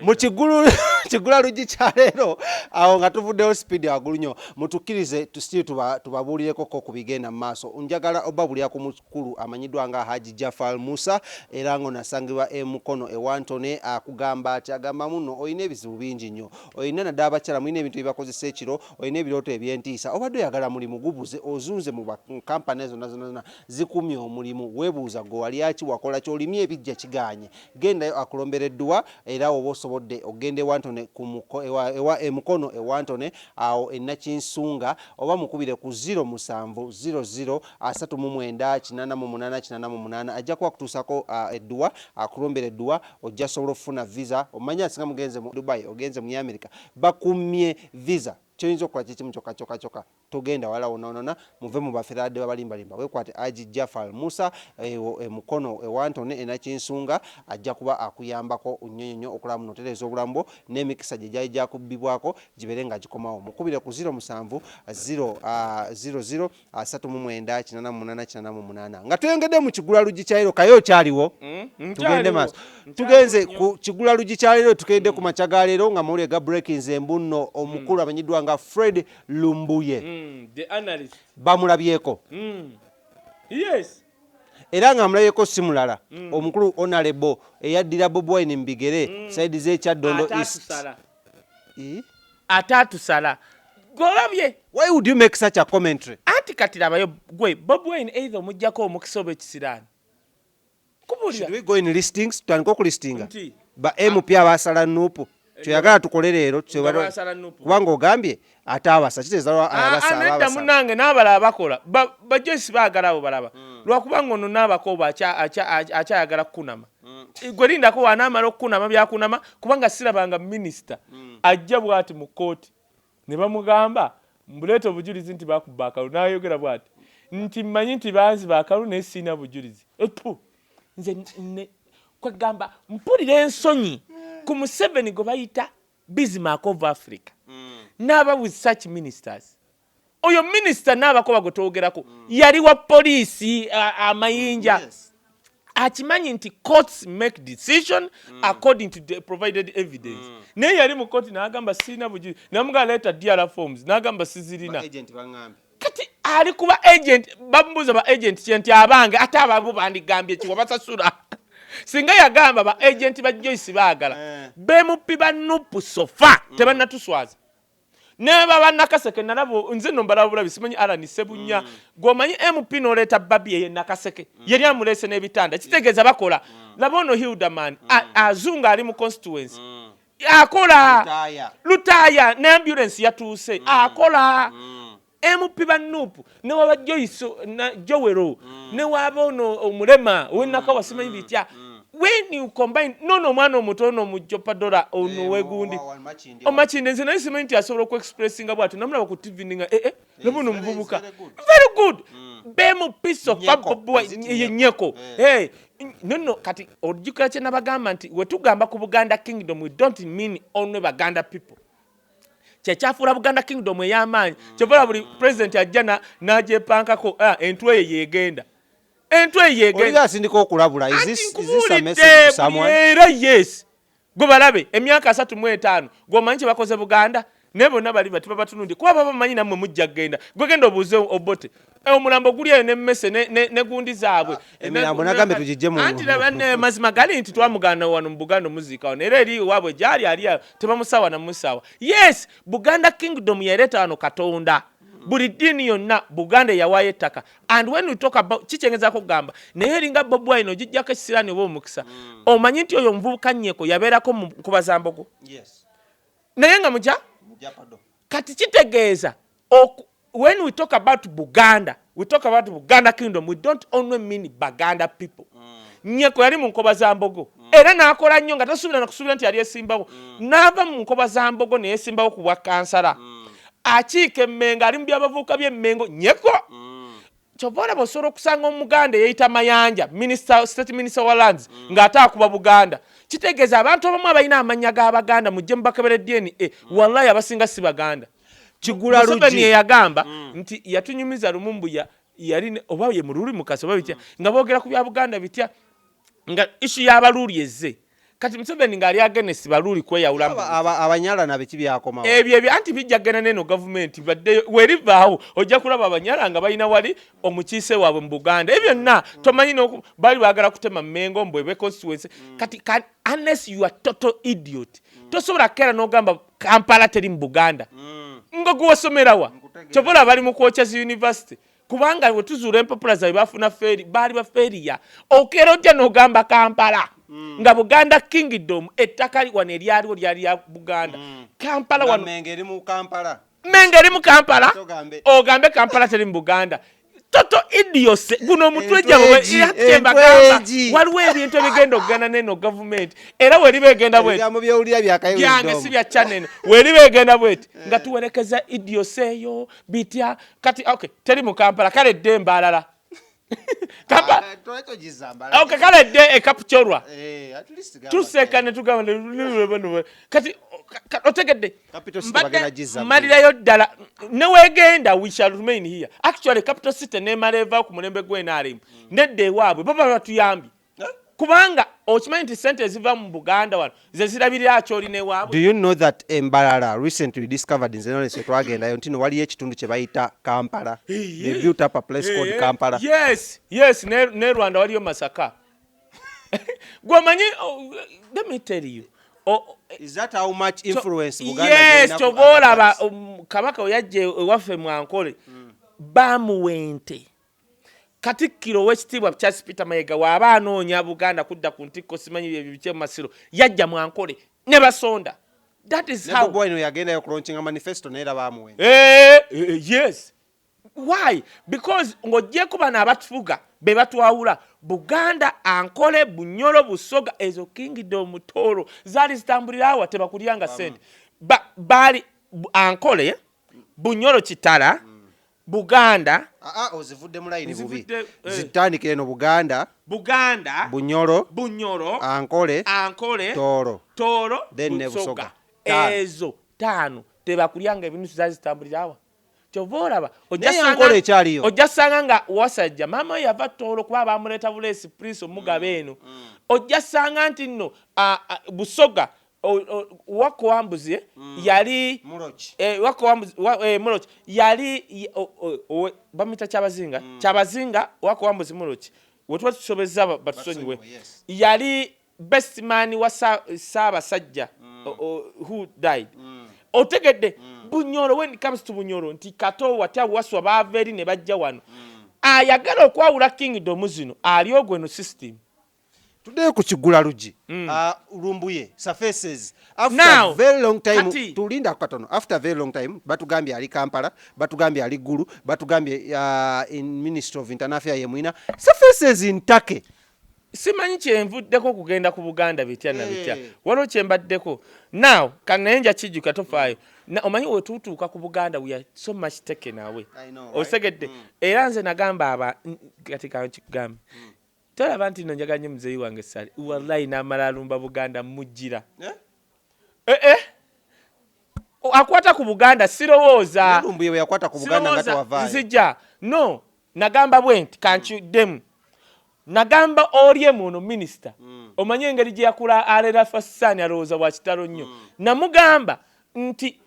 Mu kigula luggi kya leero, awo nga tuvuddewo speed waggulu nnyo, mutukkirize still tubabuulireko ku bigenda mu maaso. Njagala obabuulira ku mukulu amanyiddwa nga Haji Jafar Musa, era ng'onasangibwa e Mukono ewantone. Akugamba ati, agamba muno olina ebizibu bingi nnyo, olina naddala abakyala mulina ebintu byebakozesa ekiro, olina ebirooto ebyentiisa, obadde oyagala mulimu gubuze, ozunze mu kampani zonna zonna zonna zikumye omulimu, weebuuza gwe wali aki, wakola ki, olimye ebijja kiganye. Gendayo akulombera edduwa, era oba osobodde okugenda ewantone emukono ewantone awo enakinsunga, oba mukubire ku 0700 39 88 88. Ajja kuba kutuusako edduwa, akulombera edduwa, ojja sobola okufuna visa. Omanye asinga mugenze mu Dubai, ogenze mu America, bakumye visa, kyoyinza okukola kikimu kyokka kyokka kyokka, togenda wala wononona, muve mu baferadde babalimbalimba, wekwate Haji Jafar Musa emukono ewantone enakinsunga. Ajja kuba akuyambako nnyo nnyo okulaba muno otereeza obulamu bwo n'emikisa gye gyali gyakubbibwako gibeere nga gikomawo. Mukubire ku 07 0 00 39 88 88. Nga tuyongedde mu kigula luggi kya leero, kaye okyaliwo? Tugende maaso, tugenze ku kigula luggi kya leero. Tugende ku makya ga leero nga mawulire ga breakings embunno omukulu amanyiddwa nga Fred Lumbuye bamulabyeko. Era nga amulabyeko si mulala, omukulu honorable eyaddira Bobi Wine mu bigere, side z'ekyaddondo East. Ate atusala golabye. Why would you make such a commentary? Anti kati labayo gwe Bobi Wine, either omugjako omukisa oba ekisiraani. Should we go in listings? Tutandike okulistinga ba MP abasala NUP? Kyoyagala tukole leero, kubanga ogambye ate abasa kitegeeza. Nedda munange, n'abalala bakola, bajoyisi baagala abo balaba. Lwakubanga ono n'abakooba akyayagala kukunama. Gwe lindako wanaamala okukunama byakunama, kubanga sirabanga minisita ajja bw'ati mu kkooti ne bamugamba mbuleeta obujulizi nti bakuba akalulu, n'ayogera bw'ati nti mmanyi nti banziba akalulu naye sirina bujulizi. Epu, nze kwegamba mpulira ensonyi ku Museveni gwe bayita Bismarck of Africa n'aba with such ministers. Oyo minisita n'abakoba gwe twogerako yali wa poliisi amayinja. Akimanyi nti courts make decision according to the provided evidence, naye yali mu kooti n'agamba sirina bujulizi, namugamba leeta DR forms, n'agamba sizirina. Kati ali kuba agent, bamubuuza ba agent kye nti abange, ate ababo bandigambye ki wabasasula? Singa yagamba ba agent ba Joyce baagala bemupi ba NUP, so far tebannatuswaza. Neba bannakaseke nalabo, nze no mbalaba bulabi, simanyi Alan Sebunya gwomanyi MP n'oleeta babi eye Nakaseke, yeri amuleese n'ebitanda, kitegeeza bakola. Laba ono Hilderman azunga ali mu constituency akola. Lutaaya ne ambulance yatuuse akola. MP ba NUP newaba Joyce Jowero, newaba ono omulema owenakawa, simanyi bitya. When you combine nono omwana omuto ono omujopadola ono wegundi omakinde, nze naye simanyi nti asobola okuexpressinga bwatyo, namulaba ku TV ninga laba ono omuvubuka, very good. Bmp so far yenyeko nono. Kati ojjukira kye nabagamba nti wetugamba ku Buganda Kingdom, we don't mean only Baganda people. Kyekyafuula Buganda Kingdom ey'amaanyi. Kyovola buli president ajja n'agyepankako entwe ye yegenda, entwe ye asindika okulabula. Era yes, gwe balabe emyaka 35, gweomanyi kye bakoze Buganda, naye bonna bali bati babatunundi kuba baba bamanyi nammwe mujja kgenda. Gwe genda obuuze Obote, omulambo guli eyo nemmese ne gundi zaabwe. Emirambo nagambe tugijje mu Anti mazima gali nti twamuganda wano mu Buganda omuziika wano, era eri waabwe gyali ali tebamusawa namusawa. Yes, Buganda Kingdom yaleeta wano Katonda, buli ddiini yonna Buganda eyawaayo ettaka. And when we talk about kikyengezaako okugamba, naye eringa Bobi Wine ogijjako ekisiraani oba omukisa, omanyi nti oyo omuvubuka Nnyeko yabeerako mu Nkobazambogo, naye nga muja kati kitegeeza when we talk about Buganda, we talk about Buganda Kingdom, we don't only mean Baganda people. Nyeko yali mu Nkoba za Mbogo era n'akola nnyo nga tasuubira nakusuubira nti yali esimbawo. N'ava mu Nkoba za Mbogo neyesimbawo ku bwa kansala, akiika Emmengo, ali mu byabavubuka by'Emmengo Nyeko. Kyova olaba osobola okusanga Omuganda eyeyita Mayanja, minister, state minister wa lands, ng'ate akuba Buganda. Kitegeeza abantu abamu abalina amannya g'Abaganda, mujje mubakebere DNA, wallahi abasinga si Baganda. Kigula Museveni luggi. Yeyagamba nti yatunyumiza lumu mbuya yali oba ye Mululi Mukasa oba bitya, nga boogera ku bya Buganda bitya, nga issue y'Abaluuli ezze. Kati Museveni ng'ali against Baluuli kweyawula. Abanyala na biki byakomawo? Ebyo anti bijja kugenda neno gavumenti baddeyo werivaawo, ojja kulaba Abanyala nga balina wali omukiise waabwe mu Buganda. Ebyo byonna tomanyi, baali baagala kutema Mmengo mbu ebe constituency. Kati unless you are total idiot, tosobola kukeera n'ogamba Kampala teri mu Buganda nga gwe wasomerawa. Kyova olaba bali mu kwokya zi university, kubanga we tuzuula empapula zaabwe bafuna fail, baali bafailure. Okeera otya n'ogamba Kampala nga Buganda Kingdom, ettaka wano eryaliwo lyali lya Buganda, Kampala Nga wano? Mengo eri mu Kampala. Mengo eri mu Kampala. Togambe. Ogambe Kampala teri mu Buganda, total idiocy. Guno omutwe gyabwe. Entwegi, Kyembagamba, entwegi. waliwo ebintu ebigenda okugenda neno gavumenti, era weriba egenda bweti Ebigambo byowulira byakaye. Byange si bya channel. Weriba egenda bweti nga tuwerekeza idiocy eyo bitya. Kati okay, teri mu Kampala, kale dde embalala Kampala. Okay, kale dde ekapchorwa tuseka ne tugamba kati otegedde. Capital City Mbadde bagenda gizza. mmalirayo ddala neweegenda, we shall remain here. Actually, capital city nemala eva ku mulembe gw'NRM nedda ewaabwe, baba batuyambye, kubanga okimanyi nti sente eziva mu Buganda wano ze zirabirira akyoli newaabwe. Do you know that Embalala recently discovered, nze nolese twagendayo, nti no waliyo ekitundu kye bayita Kampala? They built up a place called Kampala. Yes, ne Rwanda waliyo Masaka. Gweomanyi, oh, let me tell you, oh, Is that how much influence Buganda yes. gy'erina ku Kyova olaba other parts? Kabaka we yajja ewaffe Mwankole, baamuwa ente. Katikkiro ow'ekitiibwa Charles Peter Mayiga waaba anoonya Buganda kudda ku ntikko, simanyi ebyo biki mu masiro, yajja Mwankole ne basonda. That is Ne how Bobi Wine yagendayo kulaunchinga manifesto, naye era baamuwa ente. Yes, why? Because ng'oggyeko bano abatufuga be batwawula, Buganda, Ankole, Bunyoro, Busoga, ezo kingdom Tooro zaali zitambulira awa tebakulyanga sente. Baali Ankole, Bunyoro, Kitara, Buganda. Ah, ah, ozivudde mu layini bubi. Nzivudde. Zitandikire no Buganda. Buganda. Bunyoro. Bunyoro. Ankole. Ankole. Tooro. Tooro. Then ne Busoga. Busoga. Ttaano. Ezo taano tebakulyanga ebinusu, zaali zitambulira awa. Kyova olaba ojja Naye Ankole ekyaliyo. Ojja sanga nga Wasajja maama we yava Tooro, kuba bamuleeta buleesi prince omugabe eno. Ojja sanga nti nno Busoga Wako Wambuzi yali Muroki. Wako Wambuzi Muroki yali bamuyita Kyabazinga. Kyabazinga Wako Wambuzi Muroki, wetuba tusobezza batusonyiwe. Batusonyiwe, yes. Yali best man wa Ssaabasajja who died. Otegedde? Bunyoro, when it comes to Bunyoro, nti Kato watya Waswa baava eri ne bajja wano. Ayagala okwawula kingdom zino ali ogwo eno system. Tuddeyo ku kigula luggi. Lumbuye surfaces after Now, very long time. Kati- Tulinda katono. After very long time, batugambye ali Kampala, batugambye ali Gulu, batugambye in Ministry of Internal Affairs yemwina, surfaces in Turkey. Simanyi kyenvuddeko kugenda ku Buganda bitya na bitya. Waliwo kyembaddeko now, kanaye nja kijjuka, tofaayo. Omanyi wetuutuuka ku Buganda, we are so much taken away. I know, right? Osegedde? Era nze nagamba aba kati kankikugambe, tolaba nti no njagala nnyo muzeeyi wange Sali, wallahi n'amala alumba Buganda mujjira. Eh? Eh, eh. Akwata ku Buganda sirowooza. Lumbuye bwe yakwata ku Buganda nga Sirowooza, tewavaayo. Nzija no nagamba bwe nti kankiddemu, nagamba oli ono minisita, omanyi engeri gye yakula alera fasaani, alowooza bwa kitalo nnyo. Namugamba nti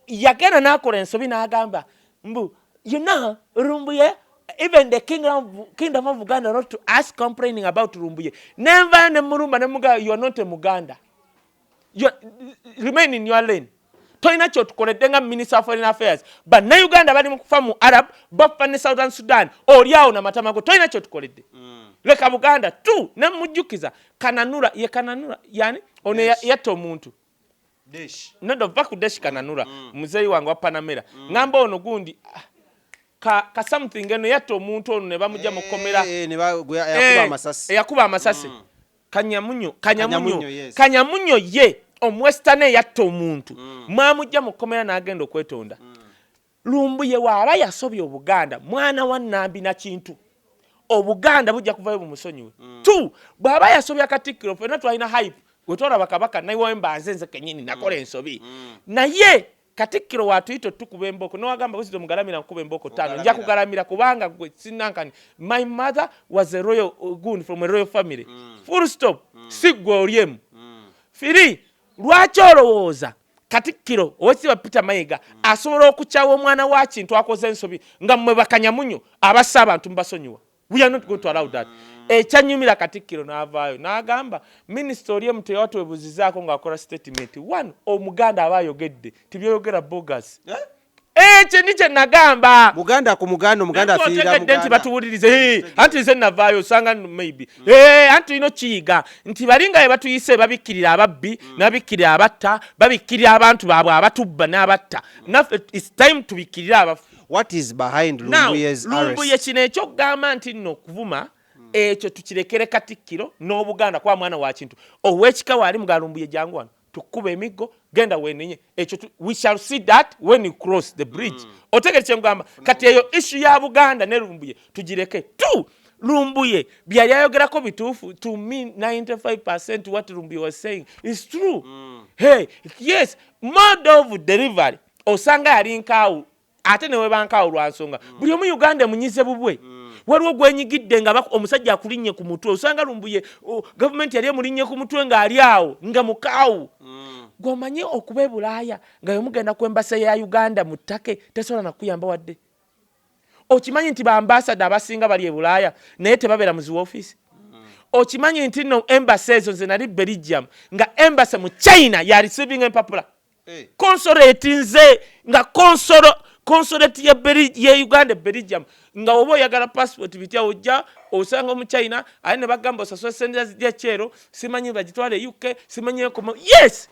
yagenda n'akola ensobi n'agamba mbu, you know, Lumbuye, even the kingdom of Buganda not to us complaining about Lumbuye. Nenvayo ne mulumba ne mugamba, "You are not a Muganda. You remain in your lane. Tolina kyotukoledde nga Minister of Foreign Affairs. Bannayuganda bali mu kufa mu Arab, bafa ne Southern Sudan, oli awo namatama go, tolina kyotukoledde. Leka Buganda." Tu nemujjukiza Kananura, ye Kananura yani ono yatta omuntu. Desh. Nodo va ku Deshi Kananura, muzeeyi wange wa Panamera. Ŋŋamba ono gundi, ka something eno yatta omuntu ono ne bamugja mu kkomera. Eh, ne yakuba amasasi. Eyakuba amasasi. Kanyamunyo, Kanyamunyo. Kanyamunyo, yes. Kanyamunyo ye omuwestane yatta omuntu, mwamugja mu kkomera n'agenda okwetonda. Lumbuye waaba yasobya Obuganda, mwana wa Nambi na kintu, Obuganda bujja kuvayo bumusonyiwe. Two, bw'aba yasobya Katikkiro, ffenna twalina hype wetwalaba Kabaka naiwemba. Nze kenyini nakola ensobi, naye Katikkiro watuyita otukuba embooko nowagamba Wisdom mugalamira nkuba embooko ttaano, nja kugalamira kubanga gwe sinankani. My mother was a royal goon from a royal family, full stop. Si ggwe olyemu firi. Lwaki olowooza Katikkiro Owekitiibwa Peter Mayiga asobola okukyawa omwana wa Kintu akoze ensobi, nga mmwe bakanyamunyu abassa abantu mubasonyiwa? We are not going to allow that. Ekyanyumira, Katikkiro n'avaayo n'agamba minisita olyemu teyawatwebuzizaako ng'akola statement one. Omuganda aba ayogedde tibyoyogera bogus. Eh? Ekyo ndi kye nagamba. Muganda ku muganda, omuganda afiirira. Otegedde nti muganda. Batuwulirize. Hey, anti nze navaayo osanga maybe. Hey, anti tulina okiyiga nti bali nga batuyise babikkirira ababbi, nabikkirira abatta, babikkirira abantu baabwe abatubba n'abatta. Naffe it's time tubikkirire abafu. What is behind Now, Lumbuye's Lumbuye, arrest? Kino ekyokugamba nti nno okuvuma, ekyo tukirekere Katikkiro n'Obuganda, kuba mwana wa Kintu ow'ekika waali muga Lumbuye, jangu wano tukuba emiggo, genda wenenye. Ekyo we shall see that when you cross the bridge. Otegere kyengamba? Kati eyo issue ya Buganda ne Lumbuye tugireke. Tu Lumbuye byali ayogerako bituufu. To me, 95% what Lumbuye was saying is true. Hey, yes, mode of delivery osanga yali nkaawu, ate ne weba nkaawu lwa nsonga buli omu Uganda emunyize bubwe. Waliwo gwenyigidde nga omusajja akulinnye ku mutwe. Osanga Lumbuye gavumenti yali emulinnye ku mutwe ng'ali awo nga mukaawu. Gw'omanyi okuba e Bulaaya nga yomugenda ku embassy ya Uganda mu ttake, tesobola nakuyamba wadde. Okimanyi nti ba ambassador abasinga bali e Bulaaya naye tebabeera mu ziwoofiisi? Okimanyi nti nno embassy ezo, nze nali Belgium nga embassy mu China ya receiving empapula? Eh. Consulate, nze nga consulate ye Uganda e Belgium, nga oba oyagala passport bitya, ojja osanga omu China aye ne bagamba osasula sente zijja kyero, simanyi bagitwale e UK, simanyi ekoma. Yes.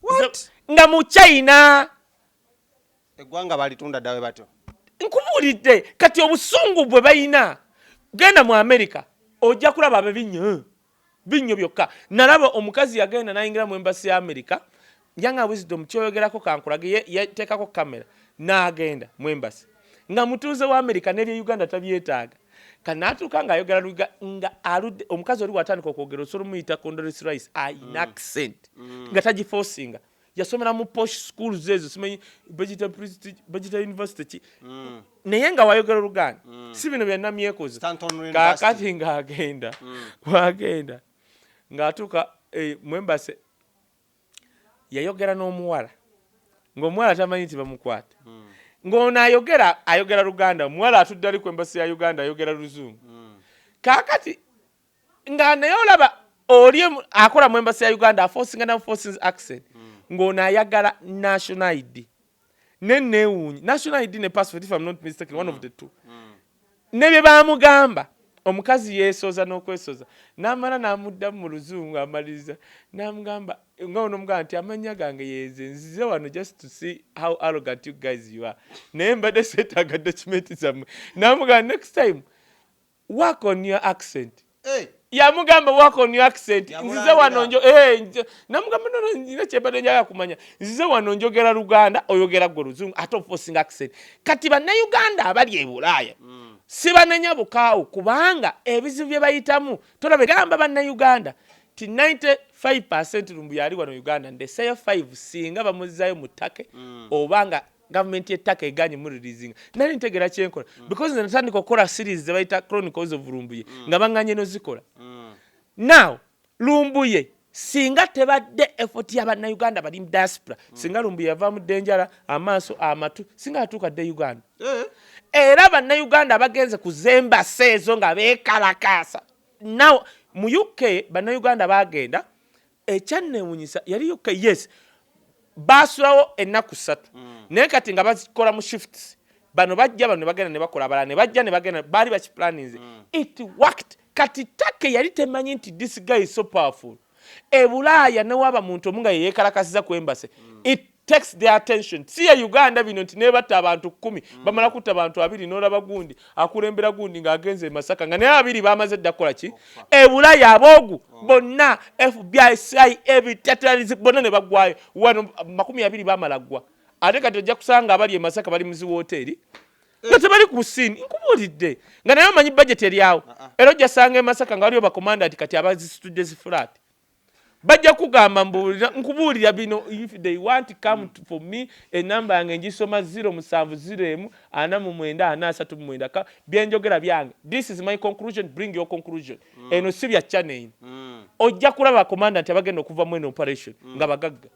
What? Nga mu China. Eggwanga balitunda ddawe batyo. Nkubuulidde kati obusungu bwe balina. Genda mu America ojja kulaba abe binnyo binnyo byokka. Nalaba omukazi yagenda nayingira mu embassy ya America yanga Wisdom kyoyogerako kankulage, yateekako kamera n'agenda mu embassy nga mutuuze wa America n'ebye Uganda tabyetaaga. Kanaatuuka ng'ayogera luga nga aludde. Omukazi oli watandika okwogera osobola omuyita Condoleezza Rice, ayina accent nga tagiforcinga. Yasomera mu posh schools ezo, simanyi Bagita University ki, naye nga wayogera Oluganda si bino byannamyekoze. Stanton University. Kaakati ng'agenda wagenda ng'atuuka mu embassy, yayogera n'omuwala ng'omuwala tamanyi nti bamukwata, ng'ono ayogera ayogera Luganda, omuwala atudde ali ku embassy ya Uganda ayogera Luzungu. Kaakati nga naye olaba oli akola mu embassy ya Uganda aforcinga na forcing accent, ng'ono ayagala national ID ne neewuunyi national ID ne passport, if I'm not mistaken, one of the two. Ne bye baamugamba, omukazi yeesoza n'okwesoza n'amala n'amuddamu mu Luzungu, amaliriza n'amugamba nga ono omugamba nti amannya gange yenze, nzize wano just to see how arrogant you guys you are, naye mbadde seetaaga document zammwe. N'amugamba, "Next time work on your accent." Hey. Yamugamba, "Work on your accent." Yamulangira. Nzize wano njo namugamba, "No, nina kyembadde njagala kumanya. Nzize wano njogera Luganda, oyogera gwe Luzungu, ate oforcing accent." Kati Bannayuganda abali e Bulaaya sibanenya bukaawu, kubanga ebizibu bye bayitamu tolabe. Gamba Bannayuganda ti 95 Lumbu yali wano Uganda, ndeseyo 5 singa bamuzzayo mu ttake oba nga gavumenti y'ettaka eganye mureleasinga. Nali ntegera kyenkola because nze natandika okukola series ze bayita Chronicles of Lumbuye nga baŋŋanye nozikola. Now Lumbuye singa tebadde effort y'Abannayuganda bali mu diaspora, singa Lumbuye yava mu ddenjala amaaso amatu, singa atuuka dde Uganda. Eh. Era Bannayuganda bagenze ku z'embassy ezo nga beekalakaasa. Now mu UK Bannayuganda bagenda, ekyanneewunyisa yali UK, yes, baasulawo ennaku 3, naye kati nga bazikola mu shifts. Bano bajja, bano ne bagenda ne bakola, abalala ne bajja ne bagenda. Baali bakiplaninze, it worked. Kati Turkey yali temanyi nti this guy is so powerful. E Bulaaya newaba muntu omu nga yeyekalakasiza ku embassy, it takes their attention. Si ya Uganda bino nti nebatta abantu 10, bamala kutta abantu 20, n'olaba gundi akulembera gundi ng'agenze e Masaka nga naye 20 bamaze dda kukola ki. E Bulaaya aboogu bonna, FBI, CIA, bitatalizi bonna ne baggwayo. Wano 20 bamala ggwa, ate kati ojja kusanga abali e Masaka bali mu ziwoteeri nga tebali ku scene. Nkubuulidde nga naye omanyi budget eryawo. Era ojja sanga e Masaka nga waliwo bakomanda ati kati abazisitudde zi flat. Bajja kugamba mbuulira, nkubuulira bino. If they want, come for me. Enamba yange ngisoma, 070 1 49 439. Byenjogera byange. This is my conclusion. Bring your conclusion. Eno si bya channel eno. Ojja kulaba, commander, nti abagenda okuva mu eno operation nga bagagga.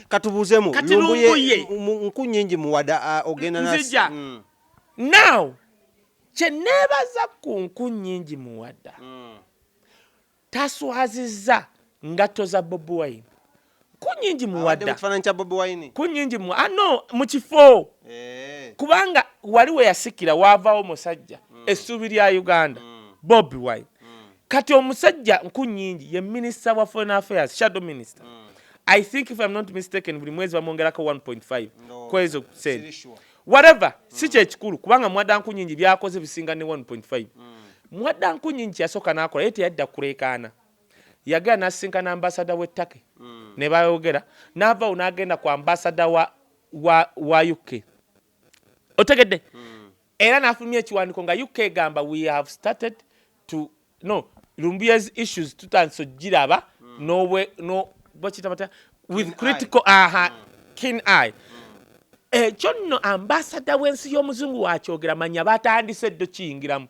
Katubuuzemu. Kati Lumbuye. Nku nyingi muwada, ogenda Nzija. Now, kyeneebaza ku nku nyingi muwadda, taswazizza ngatto za Bobi Wine. Nku nyingi Abadde mu muwadda kifaananyi kya Bobi Wine. Ku nyingi mu, ah, no, mu kifo. Kubanga wali we yasikira waavaawo omusajja, essuubi lya Uganda, Bobi Wine. Kati omusajja nku nyingi ye minisita wa foreign affairs, shadow minister. I think, if I'm not mistaken, buli mwezi bamwongerako 1.5 No, kwezo siri sente. sure. Whatever, si kyekikulu, kubanga mwadda nku nyingi byakoze bisinga ne 1.5. Mwadda nku nyingi kyeyasooka n'akola, ye teyadda kuleekaana. Yagenda n'asinkana ambasada w'e Turkey ne bayogera, n'avaawo n'agenda ku ambasada wa UK. Otegedde? Era n'afulumya ekiwandiiko nga UK egamba, "We have started to no Lumbuye's issues, tutandise ogiraba n'obwe no bakiyita batya, with Keen eye. critical, aha, keen eye." Ekyo nno ambasada w'ensi y'omuzungu wakyogera, manya batandise ddo kiyingiramu,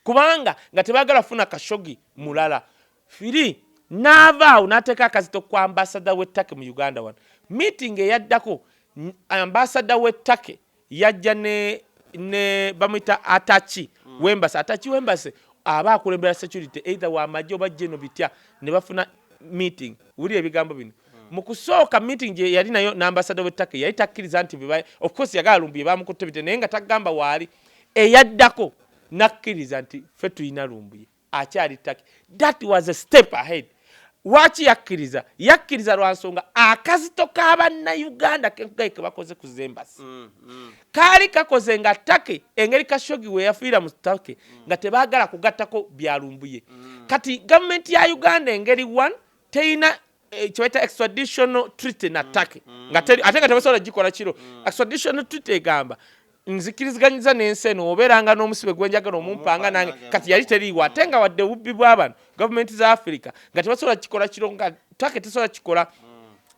kubanga nga tebaagala kufuna Khashoggi mulala. Firi n'avaawo n'ateeka akazito ku ambasada w'e Turkey mu Uganda wano. Meeting eyaddako, ambasada w'e Turkey yajja ne bamuyita attaché w'embassy. Attaché w'embassy aba akulembera security, either wamagye oba geno bitya, ne bafuna meeting. Wulira ebigambo bino. Mu kusooka meeting gye yali nayo n'ambasada w'e Turkey, yali takkiriza nti of course yagala Lumbuye bamukutte bite, naye nga tagamba waali. Eyaddako nakkiriza nti ffe tulina Lumbuye, akyali Turkey. That was a step ahead. Lwaki yakkiriza? Yakkiriza lwa nsonga akazito k'abannayuganda kenkugayi ke bakoze ku z'embassy kaali kakoze nga Turkey, engeri Khashoggi we yafiira mu Turkey, nga tebaagala kugattako byalumbuye. Kati gavumenti ya Uganda, engeri one teyina kyebaita extraditional treaty na Turkey, nga ate nga tebasobola gikola kiro. Extraditional treaty egamba nzikiriziganyiza n'ensi eno obeeranga n'omusibe gwenjagala omumpanga nange. Kati yali teriiwo, ate nga wadde obubbi bw'abano gavumenti za Africa nga tebasobola kikola kiro, nga Turkey tesobola kikola.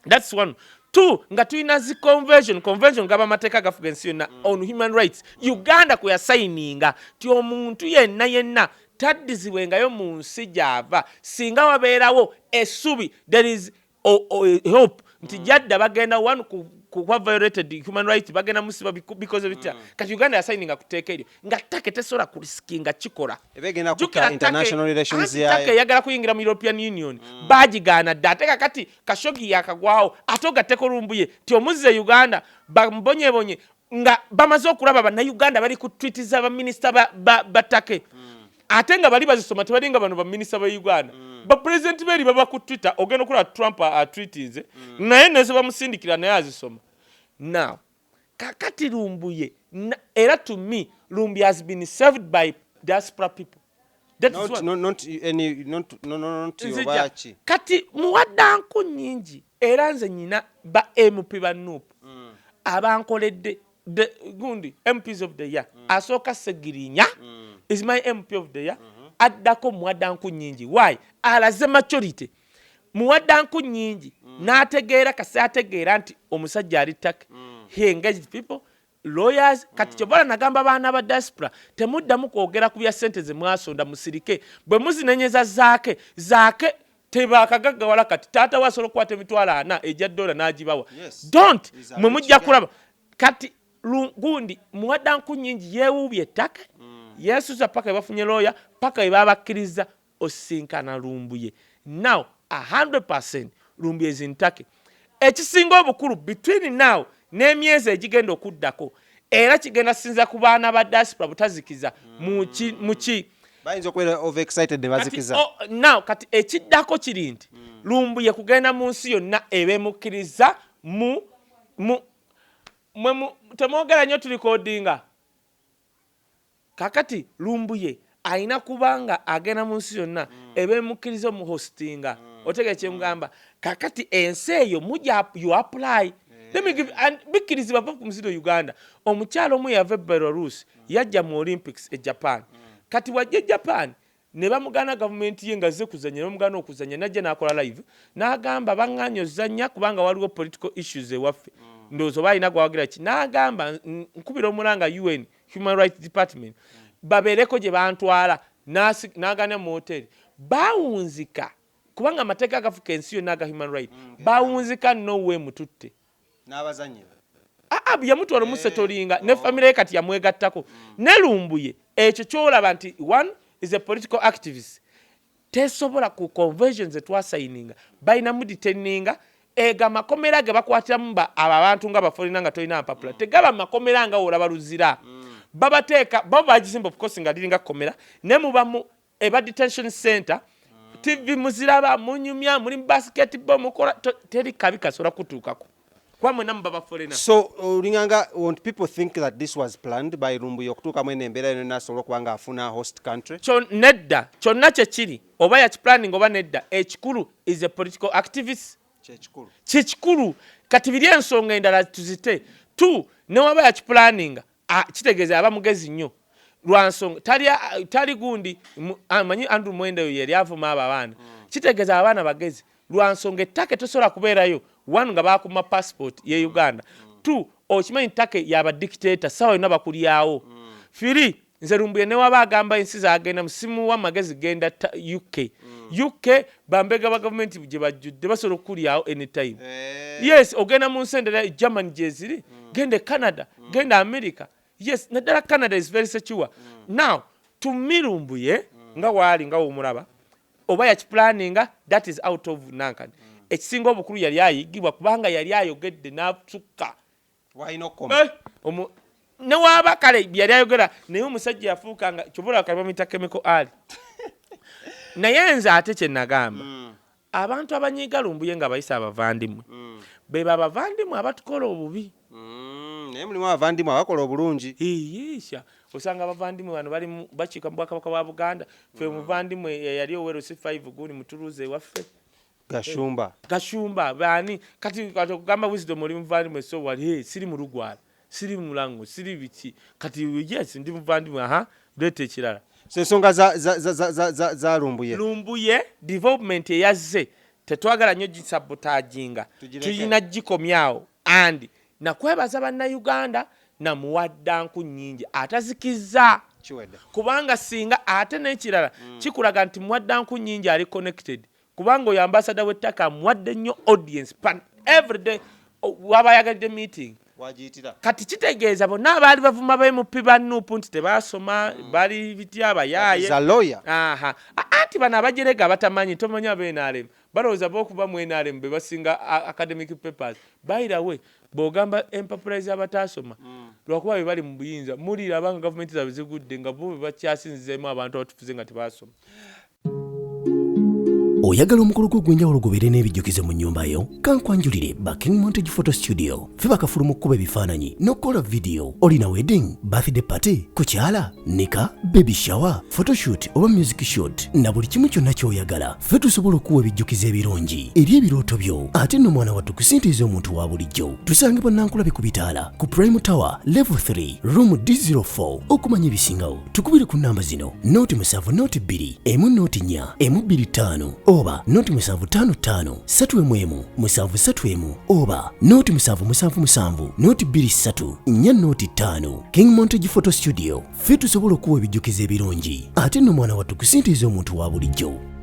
That's one. Two, nga tulina zi convention gaba amateeka gafuga ensi yonna on human rights, Uganda kwe yasayininga ti omuntu yenna yenna taddizibwengayo mu nsi gy'ava singa wabeerawo essubi, there is hope nti jadda bagenda one kuba violated human rights, bagenda musiba bikoze bitya. Kati Uganda yasayininga ku tteeka eryo, nga Turkey tesobola kuriskinga kikola. Eba egenda Jjukira kutta international relations anti yayo. Turkey eyagala kuyingira mu European Union, bagigaana dda. Ate kakati Khashoggi yakagwawo, ate ogatteko Lumbuye ti omuzze Uganda bambonyebonye, nga bamaze okulaba bannayuganda bali ku tweet za baminisita ba Turkey, ate nga bali bazisoma, tebalinga bano baminisita ba Uganda. Bapulezidenti beeri baba ku Twitter, ogenda okulaba Trump atweetinze, naye neze bamusindikira naye azisoma. Now kakati Lumbuye era to me, Lumbuye has been served by diaspora people. That is Not, what- not, not any, not, no, no, not Nzija. oba ki. Kati muwadda nku nnyingi, era nze nyina ba MP ba NUP abankoledde gundi MPs of the year. Asooka Segirinya is my MP of the year, addako muwadda nku nnyingi. Why? Alaze maturity muwadda nku nnyingi, n'ategeera kasi ategeera nti omusajja ali Turkey. He engaged people, lawyers. Kati kyovala nagamba baana ba diaspora, temuddamu kwogera ku bya ssente ze mwasonda, musirike. Bwe muzinenyeza zaake zaake tebakagaggawala. Kati taata we asobola okukwata 40,000 egya dola n'agibawa. Don't He's a mwe rich mujja guy. kulaba. Kati gundi muwadda nku nnyingi yeewuubye ettaka, yeesuza paka webafunye looya, paka we babakkiriza osinkana Lumbuye. Now 100% Lumbuye is in Turkey. Ekisinga obukulu, between now n'emyezi egigenda okuddako, era kigenda sinza ku baana ba diaspora butazikiza muki. Bayinza okubeera over excited ne bazikiza. Kati, oh, now kati ekiddako kiri nti Lumbuye kugenda mu nsi yonna ebemukkiriza mu mwe temwogera nnyo, turecordinga. Kakati Lumbuye ayina kubanga agenda mu nsi yonna ebemukkiriza omuhostinga. Otegere kyemugamba? Kakati ensi eyo mujja you apply. Let me give, and bikkirizibwa va ku muzido Uganda. Omukyalo omu yava e Belarus, yajja mu Olympics e Japan. Kati wajja e Japan Ne bamugaana gavumenti ye nga azze kuzannya, ne bamugaana okuzannya, n'ajja n'akola live n'agamba baŋŋaanye ozannya kubanga waliwo political issues ewaffe. Ndowooza oba alina gwawagira ki, n'agamba nkubira omulanga UN Human Rights Department babeereko gye bantwala, n'agaana mu hoteri. Bawunzika kubanga amateeka agafuka ensi yonna aga human right, bawunzika nowe mututte n'abazannyi be. Aa, yamutwala omusetolinga ne famire ye kati yamwegattako. Ne Lumbuye ekyo kyolaba nti one is a political activist, tesobola ku convention ze twasayininga balinamu detaininga ega makomera ge bakwatiramu abo abantu nga bafolina nga tolina mpapula, tegaba makomera nga olaba Luzira. Babateeka bo bagizimba, of course nga liringa kkomera, ne mubamu eba detention center. TV muziraba, munyumya, muli mu basketball, mukola teri kabi kasobola kutuukako kuba mwena muba bafolena. So olinganga, won't people think that this was planned by Lumbuye okutuukamu eno embeera yonna asobole okuba nga afuna host country? Nedda, kyonna kyekiri oba yakiplanning oba nedda, ekikulu is a political activist. Kyekikulu. Kyekikulu. Kati biri ensonga endala tuzite tu, newaba yakiplanninga, kitegeeza aba mugezi nnyo lwansonga tali, tali gundi manyi Andrew Mwenda oyo yali avuma abo abaana. Kitegeeza abaana bagezi lwansonga ettaka tosobola kubeerayo, one, nga bakuma passport ye Uganda, two, okimanyi ttaka yaba dictator, sawa yonna bakulyawo. Three, nze Lumbuye newaba agamba ensi zagenda simuwa magezi genda UK. UK bambega ba gavumenti gye bajjudde basobola okukulyawo anytime. Yes, ogenda mu nsi endala, Germany gyeziri, genda e Canada, genda America. Yes, naddala Canada is very secure. Now to me, Lumbuye nga waali nga womulaba oba yakiplanninga, that is out of nankani. Ekisinga obukulu yali ayigibwa kubanga yali ayogedde n'asukka walina okukoma. Eh, newaaba kale yali ayogera naye omusajja yafuuka nga kyobola kale bamuyita chemical ali. Naye nze ate kye nagamba, abantu abanyiiga Lumbuye nga bayise abavandimwe, beba abavandimwe abatukola obubi. Naye mulimu abavandimwe abakola obulungi. Iisha, osanga abavandimwe bano bali bakiika mu bwakabaka bwa Buganda. Ffe muvandimwe yali owero C5 gundi mutuluze ewaffe. Gashumba. Gashumba baani kati? Kati okugamba Wisdom oli muvandimwe, so wali, hey, siri mulugwala, siri mulango, siri biki. Kati yes, ndi muvandimwe, aha, leeta ekirala. So ensonga za Lumbuye. Lumbuye development eyazze tetwagala nnyo gisabotaginga. Tugireke. Tulina gikomyawo and nakwebaza Bannayuganda namuwadda nku nnyingi atazikizza. Kiwedde. Kubanga singa ate n'ekirala kikulaga nti muwadda nku nnyingi ali connected, kubanga oyo ambasada w'ettaka amuwadde nnyo audience pan everyday waba ayagalidde meeting. Wagiyitira. Kati kitegeeza bonna abaali bavuma ba MP ba NUP nti tebasoma, bali bitya, abayaaye. Is a lawyer. Aha. Anti bano abajerega abatamanyi, tomanyi aba NRM balowooza bokuba mu NRM be basinga academic papers. By the way, bw'ogamba empapula ez'abataasoma, lwakuba be bali mu buyinza, muliraba nga gavumenti zaabwe zigudde nga bo be bakyasinzizeemu abantu abatufuze nga tebaasoma. Oyagala omukolo gwo ogw'enjawulo gubeere n'ebijjukizo mu nnyumba yo? Kankwanjulire ba King Montage Photo Studio. Ffe bakafulu mu kkuba ebifaananyi n'okukola vidiyo. Olina wedding, birthday party, kukyala, nika, baby shower, photoshoot oba music shoot, na buli kimu kyonna ky'oyagala, ffe tusobola okuwa ebijjukizo ebirungi eri ebirooto byo. Ate nno mwana wattu, kusintiiza omuntu wa bulijjo. Tusangibwa Nankulabe ku bitaala ku Prime Tower level 3 room D04. Okumanya ebisingawo tukubire ku namba zino: 0 7 02 1 04 1 25 oba 0755 3 1 7 3 1 oba 0777 023 4 05. King Montage Photo Studio, ffe tusobola okuwa ebijjukizo ebirungi. Ate nno mwana wattu, kusintiiza omuntu wa bulijjo.